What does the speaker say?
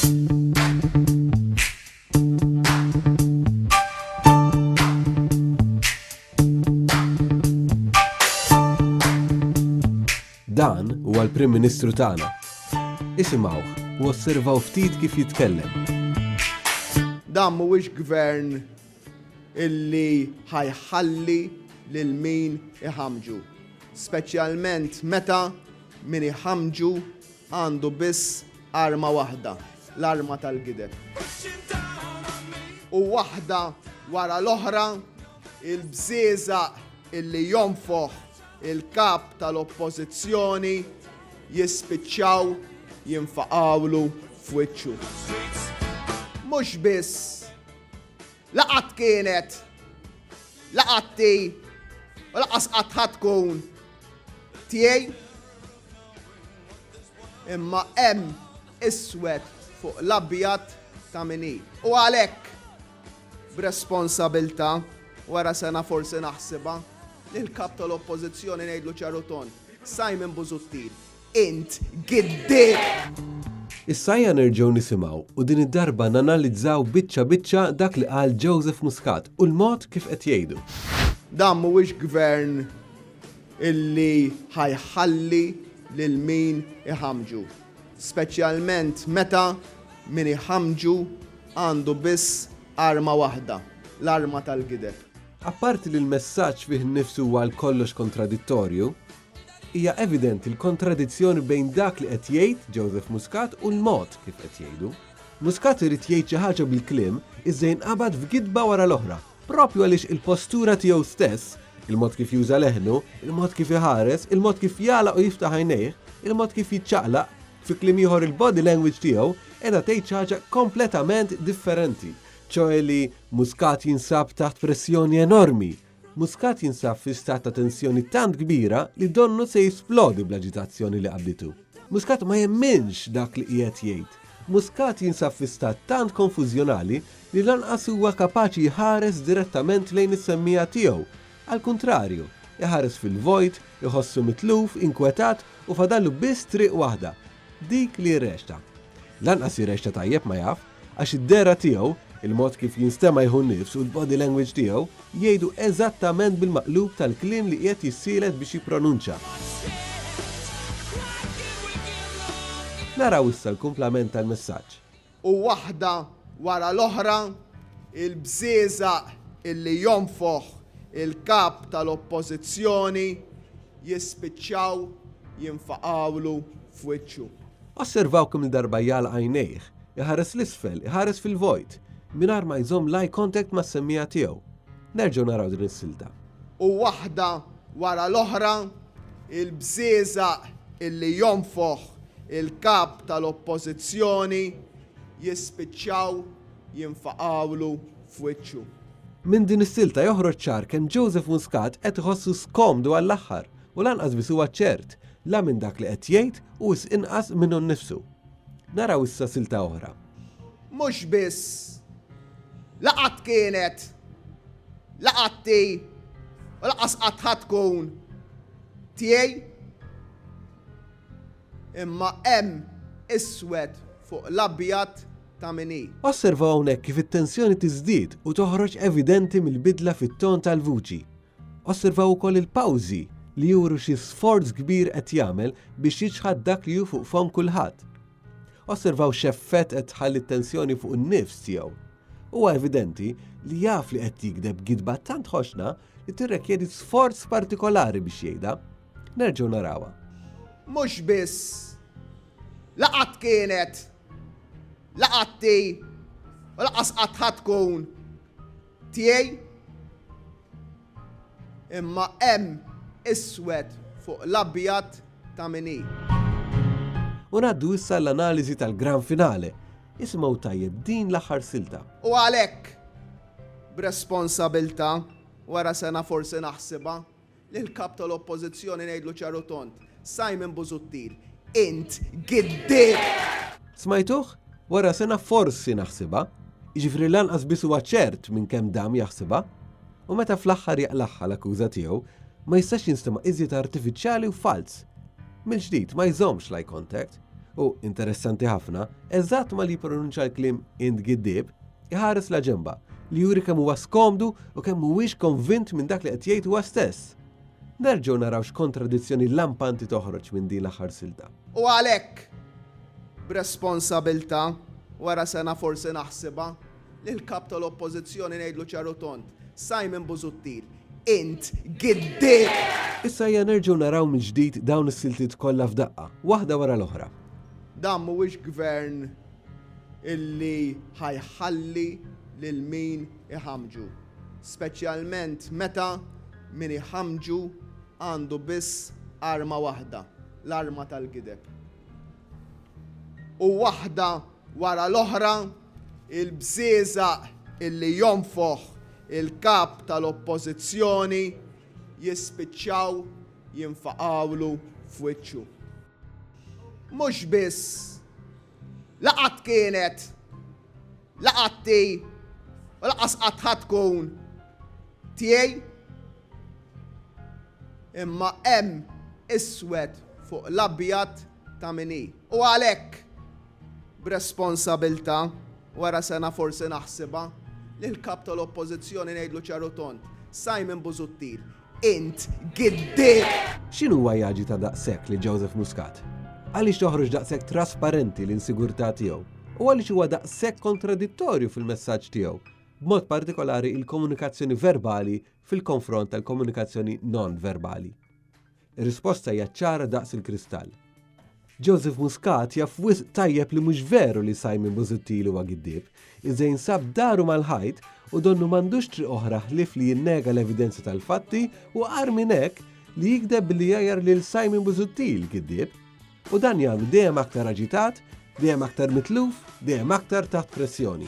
Dan huwa l-Prim Ministru tagħna. Isimgħuh u osservaw ftit kif jitkellem. Dan mhuwiex gvern illi ħa jħalli lil min iħammġu, speċjalment meta min iħammġu għandu biss arma waħda, l-arma tal-gideb. U waħda wara l-oħra, il-bżieżaq illi jonfoħ il-Kap tal-Oppożizzjoni jispiċċaw jinfaqgħulu f'wiċċu. Mhux biss la qatt kienet, la qatt hi u lanqas qatt ħa tkun tiegħi, imma hemm iswed fuq l-abjad ta' min hi. U għalhekk B'responsabilità, wara sena forsi naħsibha, lill-Kap tal-Oppożizzjoni ngħidlu ċar u tond, Simon Busuttil, int giddieb! Issa ejja nerġgħu nisimgħu u din id-darba nanalizzaw biċċa biċċa dak li qal Joseph Muscat u l-mod kif qed jgħidu. Dan mhuwiex gvern illi ħa jħalli lil min iħammġu, speċjalment meta min iħammġu Għandu biss arma waħda, l-arma tal-gideb. Apparti li l-messaġġ fih innifsu huwa għal kollox kontradittorju, hija evidenti l-kontradizzjoni bejn dak li qed jgħid Joseph Muscat u l-mod kif qed jgħidu. Muscat irid jgħid xi ħaġa bil-kliem iżda jinqabad f'gidba wara l-oħra, propju għaliex il-postura tiegħu stess, il-mod kif juża leħnu, il-mod kif iħares, il-mod kif jagħlaq u jiftaħ għajnejh, il-mod kif jiċċaqlaq, Fi kliem ieħor il-body language tiegħu qiegħda tgħid xi ħaġa kompletament differenti, ċoe li Muscat jinsab taħt pressjoni enormi. Muscat jinsab fi stat ta' tensjoni tant kbira li donnu se jisplodi bl-aġitazzjoni li qabditu. Muscat ma jemminx dak li qiegħed jgħid. Muscat jinsab fi stat tant konfużjonali li lanqas huwa kapaċi jħares direttament lejn is-semmiegħa tiegħu. Għall-kuntrarju, iħares fil-vojt, iħossu mitluf, inkwetat u fadallu biss triq waħda, dik li jirreċta. Lanqas jirreċta tajjeb ma jaf, għax id-dehra tiegħu, il-mod kif jinstema' jieħu n-nifs u l-body language tiegħu jgħidu eżattament bil-maqlub tal-kliem li qiegħed jissielet biex jippronunċa. Naraw issa l-kumplament tal-messaġġ. U waħda wara l-oħra, il-bżieżaq illi jonfoħ il-Kap tal-Oppożizzjoni jispiċċaw jinfaqgħulu f'wiċċu. Osservaw kemm-il darba jagħlaq għajnejh, iħares 'l isfel, iħares fil-vojt, mingħajr ma jżomm l-eye contact mas-semmiegħa tiegħu. Nerġgħu naraw din is-silta. U waħda wara l-oħra, il-bżieżaq illi jonfoħ il-Kap tal-Oppożizzjoni jispiċċaw jinfaqgħulu f'wiċċu. Minn din is-silta joħroġ ċar kemm Joseph Muscat qed iħossu skomdu għall-aħħar u lanqas biss huwa ċert la minn dak li qed jgħid u wisq inqas minnu nnifsu. Naraw issa silta oħra. Mhux biss la qatt kienet, la qatt hi u lanqas qatt ħa tkun tiegħi, imma hemm iswed fuq l-abjad ta' min hi. Osservaw hawnhekk kif it-tensjoni tiżdied u toħroġ evidenti mill-bidla fit-ton tal-vuċi. Osservaw ukoll il-pawżi li juru xi sforz kbir qed jagħmel biex jiċħad dak li hu fuq fomm kulħadd. Osservaw x'effett qed tħalli t-tensjoni fuq in-nifs tiegħu. Huwa evidenti li jaf li qed jigdeb gidba tant ħoxna li tirrekjedi sforz partikolari biex jgħidha. Nerġgħu narawha. Mhux biss la qatt kienet, la qatt hi, u lanqas qatt ħa tkun tiegħi, imma hemm iswed fuq l-abjad ta' min hi. U ngħaddu issa għall-analiżi tal-gran finale. Isimgħu tajjeb din l-aħħar silta. U għalhekk, b'responsabilità, wara sena forsi naħsibha, Lill-Kap tal-Oppożizzjoni ngħidlu ċar u tond, Simon Busuttil, int giddieb! Smajtuh? Wara sena forsi naħsibha. Jiġifieri lanqas biss huwa ċert minn kemm dam jaħsibha. U meta fl-aħħar jaqlagħha l-akkuża tiegħu, ma jistax jinstema' iżjed artifiċjali u falz. Mill-ġdid ma jżommx l-eye contact. U, interessanti ħafna, eżatt malli jippronunċa l-kliem int giddieb, iħares laġenba, li juri kemm huwa skomdu u kemm mhuwiex konvint minn dak li qed jgħid huwa stess. Nerġgħu naraw x'kontradizzjoni lampanti toħroġ minn din l-aħħar silta. U għalhekk, b'responsabilità, wara sena forsi naħsibha, lill-Kap tal-Oppożizzjoni ngħidlu ċar u tond, Simon Busuttil, int giddieb! Issa ejja nerġgħu naraw mill-ġdid dawn is-siltiet kollha f'daqqa, waħda wara l-oħra. Dan mhuwiex gvern illi ħa jħalli lil min iħammġu. Speċjalment meta min iħammġu għandu biss arma waħda, l-arma tal-gideb. U waħda wara l-oħra, il-bżieżaq illi jonfoħ il-Kap tal-Oppożizzjoni jispiċċaw jinfaqgħulu f'wiċċu. Mhux biss la qatt kienet, la qatt hi, u lanqas qatt ħa tkun tiegħi, imma hemm iswed fuq l-abjad ta' min hi. U għalhekk, b'responsabilità, wara sena forsi naħsibha, lill-Kap tal-Oppożizzjoni ngħidlu ċar u tond, Simon Busuttil, Int giddieb! X'inhuwa jaġita daqshekk lil Joseph Muscat? Għaliex toħroġ daqshekk trasparenti l-insigurtà tiegħu? U għaliex huwa daqshekk kontradittorju fil-messaġġ tiegħu, b'mod partikolari il-komunikazzjoni verbali fil-konfront tal-komunikazzjoni non-verbali? Ir-risposta hija ċara daqs il-kristall. Joseph Muscat jaf wisq tajjeb li mhux veru li Simon Busuttil huwa giddieb, iżda jinsab daru mal-ħajt u donnu m'għandux triq oħra ħlief li jinnega l-evidenza tal-fatti u agħar minn hekk li jigdeb billi jgħajjar lil Simon Busuttil giddieb. U dan jagħmlu dejjem aktar aġitat, dejjem aktar mitluf, dejjem aktar taħt pressjoni.